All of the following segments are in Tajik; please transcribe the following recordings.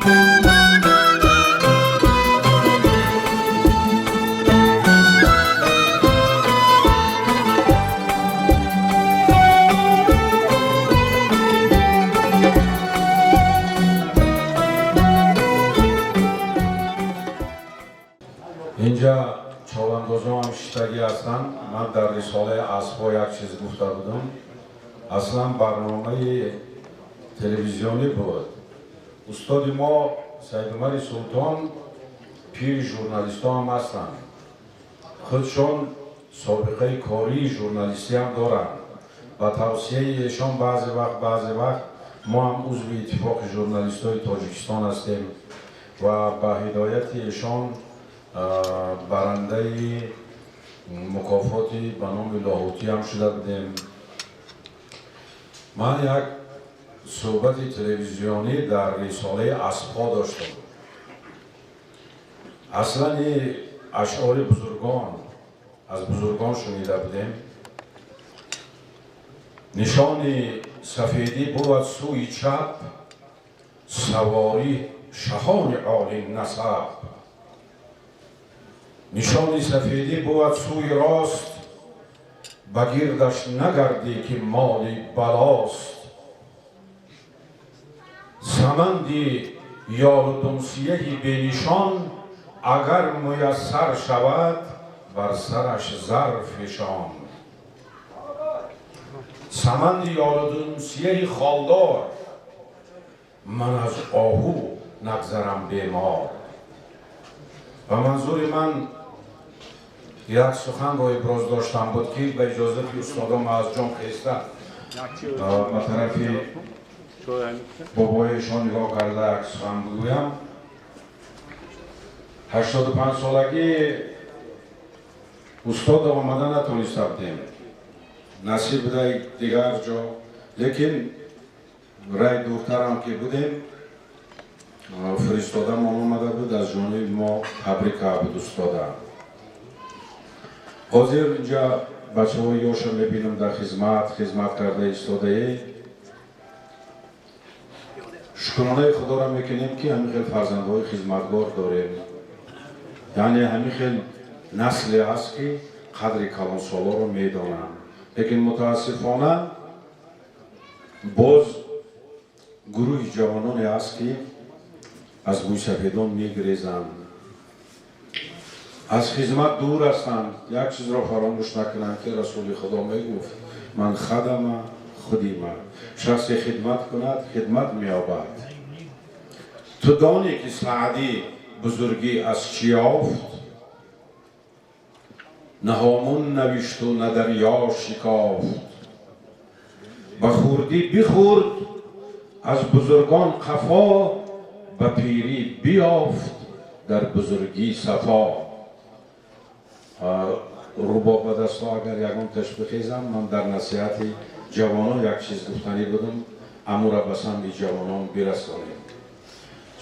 Инҷа чавандозон ҳам шиштагӣ ҳастанд. Ман дар рисолаи аспҳо як чиз гуфта будам. Аслан барномаи телевизионӣ буд. Устоди мо Саидумари Султон пири журналистҳо ҳам ҳастанд. Худшон собиқаи кории журналистӣ ҳам доранд. Ба тавсияи эшон баъзе вақт мо ҳам узви Иттифоқи журналистҳои Тоҷикистон ҳастем ва ба ҳидояти эшон барандаи мукофоти ба номи Лоҳутӣ ҳам шуда будем. Ман як суҳбати телевизионӣ дар рисолаи аспҳо доштам. Аслан ашъори бузургон, аз бузургон шунида будем. Нишони сафедӣ бувад сӯи чап, саворӣ шаҳони олӣ насаб. Нишони сафедӣ бувад сӯи рост, ба гирдаш нагардӣ, ки моли балост. Саманди ёлу думсияҳи бенишон агар муяссар шавад, бар сараш зар фишон. Саманди ёлу думсияҳи холдор, ман аз оҳу нагзарам бемор. Ва манзури ман як суханро иброз доштам буд, ки ба иҷозати устодон аз ҷон хеста ба тарафи бобоишон нигоҳ карда як сухан бигӯям. 85-солагӣ устода омада натониста будем, насиб буда дигар ҷо, лекин рай дуртарам ки будем, фиристодамон омада буд, аз ҷониби мо табрик буд устода. Ҳозир инҷа бачаҳои ёша мебинам, дар хизмат карда истодаe. Шукронаи Худоро мекунем, ки ҳамин хел фарзандҳои хизматгор дорем, яъне ҳамин хел насле ҳаст, ки қадри калонсолоро медонанд. Лекин мутаассифона боз гурӯҳи ҷавононе ҳаст, ки аз мӯйсафедон мегирезанд, аз хизмат дур ҳастанд. Як чизро фаромӯш накунанд, ки Расули Худо мегуфт: «Ман хадама худима», шахсе хидмат кунад, хидмат меёбад. Ту донӣ, ки Саъдӣ бузургӣ аз чӣ ёфт? На Ҳомун навишту на дарё шикофт. Ба хурдӣ бихӯрд аз бузургон қафо, ба пирӣ биёфт дар бузургӣ сафо. Рубоб ба дастҳо, агар ягон ташбихезам, ман дар насиҳати ҷавонон як чиз гуфтанӣ будам, амура ба самъи ҷавонон бирасонем.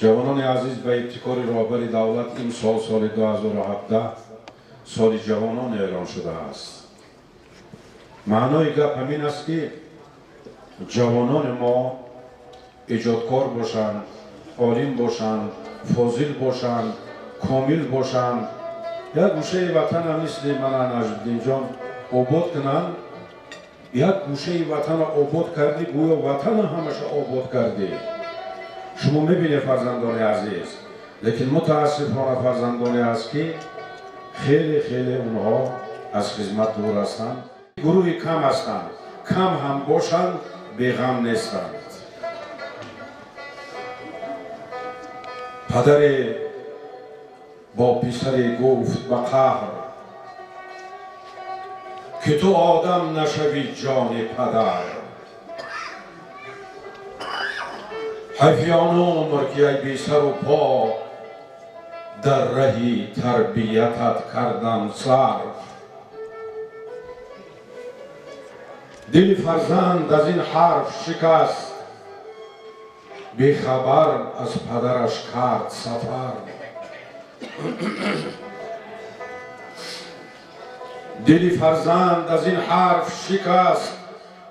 Ҷавонони азиз, ба ибтикори роҳбари давлат имсол, соли 2017, соли ҷавонон эълон шудааст. Маънои гап ҳамин аст, ки ҷавонони мо эҷодкор бошанд, олим бошанд, фозил бошанд, комил бошанд, як гӯшаи ватана мисли мана Наҷмиддинҷон обод кунанд. Як гӯшаи ватана обод кардӣ, гӯё ватана ҳамаша обод кардӣ. Шумо мебинед, фарзандони азиз, лекин мутаассифона фарзандоне аст, ки хеле хеле онҳо аз хизмат дур ҳастанд. Гурӯҳи кам ҳастанд, кам ҳам бошанд, беғам нестанд. Падаре бо писаре гуфт ба қаҳр, ки ту одам нашавӣ, ҷони падар. Ҳайфи он умр, ки ай бесару по дар раҳи тарбиятат кардам сарф. Дили фарзанд аз ин ҳарф шикаст, бехабар аз падараш кард сафар. Дили фарзанд аз ин ҳарф шикаст,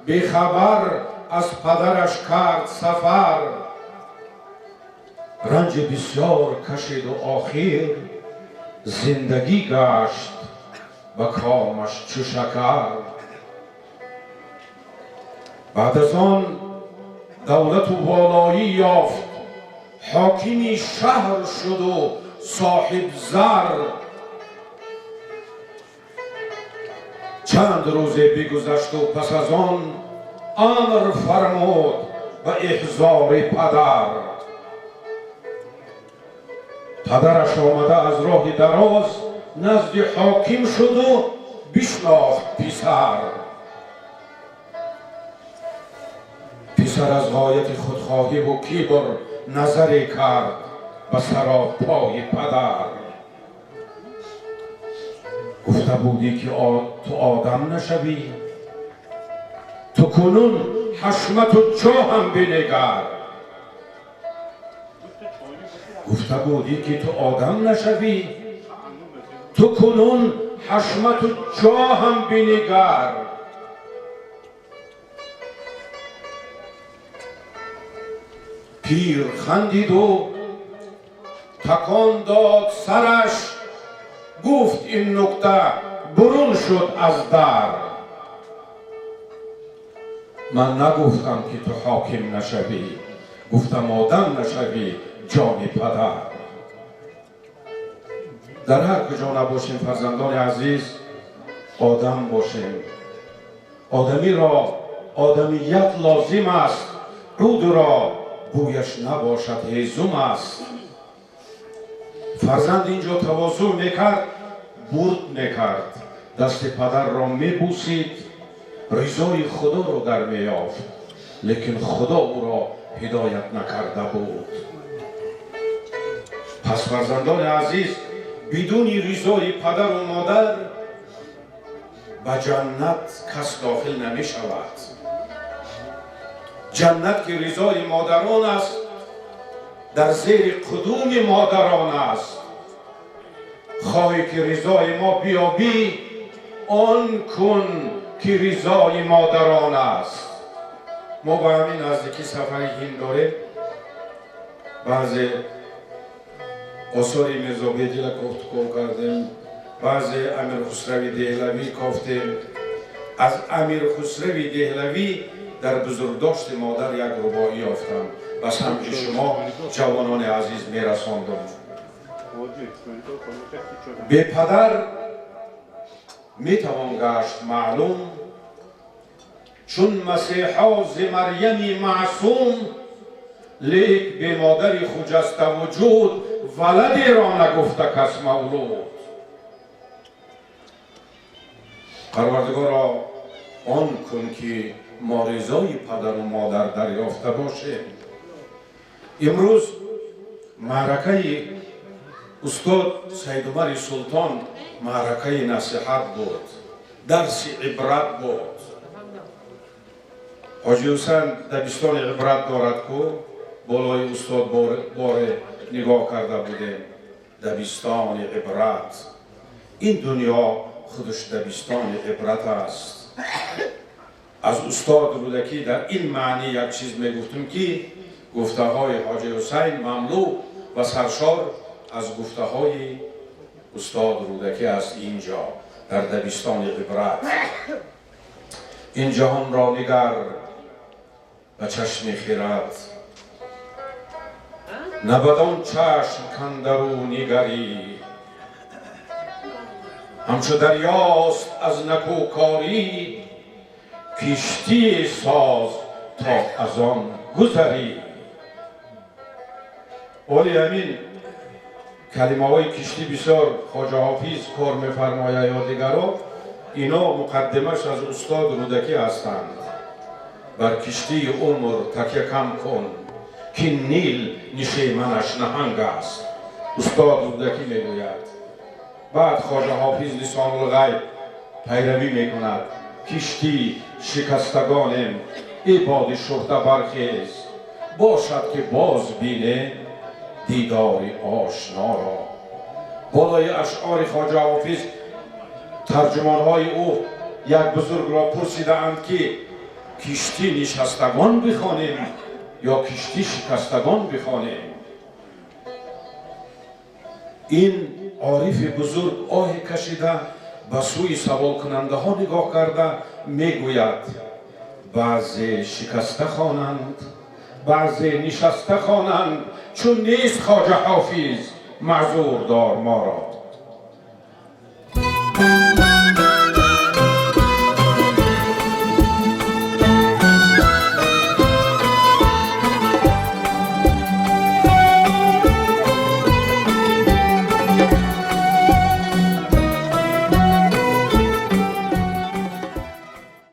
бехабар аз падараш кард сафар. Ранҷи бисёр кашиду охир зиндагӣ гашт ба комаш чу шакар. Баъд аз он давлату волоӣ ёфт, ҳокими шаҳр шуду соҳибзар. Чанд рӯзе бигузашту пас аз он амр фармуд ба эҳзори падар. Падараш омада аз роҳи дароз назди ҳоким шуду бишнохт писар. Писар аз ғояти худхоҳиву кибр назаре кард ба саропои падар. Гуфта будӣ, ки ту одам нашавӣ, ту кунун ҳашмату ҷоҳам бинигар. Гуфта будӣ, ки ту одам нашавӣ, ту кунун ҳашмату ҷоҳам бинигар. Пир хандиду такон дод сараш, гуфт ин нукта, бурун шуд аз дар: ман нагуфтам, ки ту ҳоким нашавӣ, гуфтам, одам нашавӣ, ҷони падар. Дар ҳар куҷо набошем, фарзандони азиз, одам бошем. Одамиро одамият лозим аст, рудро бӯяш набошад, ҳезум аст. Фарзанд инҷо тавозӯъ мекард, бурд мекард, дасти падарро мебусид, ризои худоро дар меёфт, лекин худо ӯро ҳидоят накарда буд. Пас, фарзандони азиз, бидуни ризои падару модар ба ҷаннат кас дохил намешавад. Ҷаннат, ки ризои модарон аст, дар зери қудуми модарон аст. Хоҳӣ, ки ризои мо биёбӣ, он кун, ки ризои модарон аст. Мо ба ҳамин наздикӣ сафари ҳинд дорем. Баъзе осори Мирзо Бедила кофтуков кардем, баъзе Амирхусрави Деҳлавӣ кофтем. Аз Амирхусрави Деҳлавӣ дар бузургдошти модар як рубоӣ ёфтам, ба самъи шумо, ҷавонони азиз, мерасондам. Бепадар метавон гашт маълум, чун Масеҳо зи Марьями маъсум, лек бемодари хуҷаста вуҷуд валадеро нагуфта кас мавлуд. Парвардигоро, он кун, ки мо ризои падару модар дарёфта бошем. Имрӯз маъракаи устод Саидумари Султон маъракаи насиҳат буд, дарси ибрат буд. Ҳоҷи Ҳусайн дабистони ибрат дорад, ку болои устод боре нигоҳ карда будем. Дабистони ибрат, ин дунё худаш дабистони ибрат аст. Аз устод Рӯдакӣ дар ин маънӣ як чиз мегуфтем, ки гуфтаҳои ҳоҷи Ҳусайн мамлӯ ва саршор аз гуфтаҳои устод Рӯдакӣ аст. Инҷо дар дабистони ибрат: ин ҷаҳонро нигар ба чашми хирад, на бадон чашм кандару нигарӣ. Ҳамчу дарёст аз накӯкорӣ, киштие соз, то аз он гузарӣ. Оли ҳамин калимаҳои киштӣ бисёр Хоҷа Ҳофиз кор мефармояд ё дигаро, ино муқаддимаш аз устод Рӯдакӣ ҳастанд. Бар киштии умр такя кам кун, ки Нил нишеманаш наҳанг аст, устод Рӯдакӣ мегӯяд. Баъд Хоҷа Ҳофиз лисонулғайб пайравӣ мекунад: киштӣ шикастагонем, эй боди шурта, бархез, бошад, ки боз бинем дидори ошноро. Болои ашъори Хоҷа Ҳофиз тарҷумонҳои ӯ як бузургро пурсидаанд, ки киштӣ нишастагон бихонем ё киштӣ шикастагон бихонем. Ин орифи бузург оҳе кашида, ба сӯи саволкунандаҳо нигоҳ карда мегӯяд: баъзе шикаста хонанд, баъзе нишаста хонанд, чун нест Хоҷа Ҳофиз, маъзур дор моро.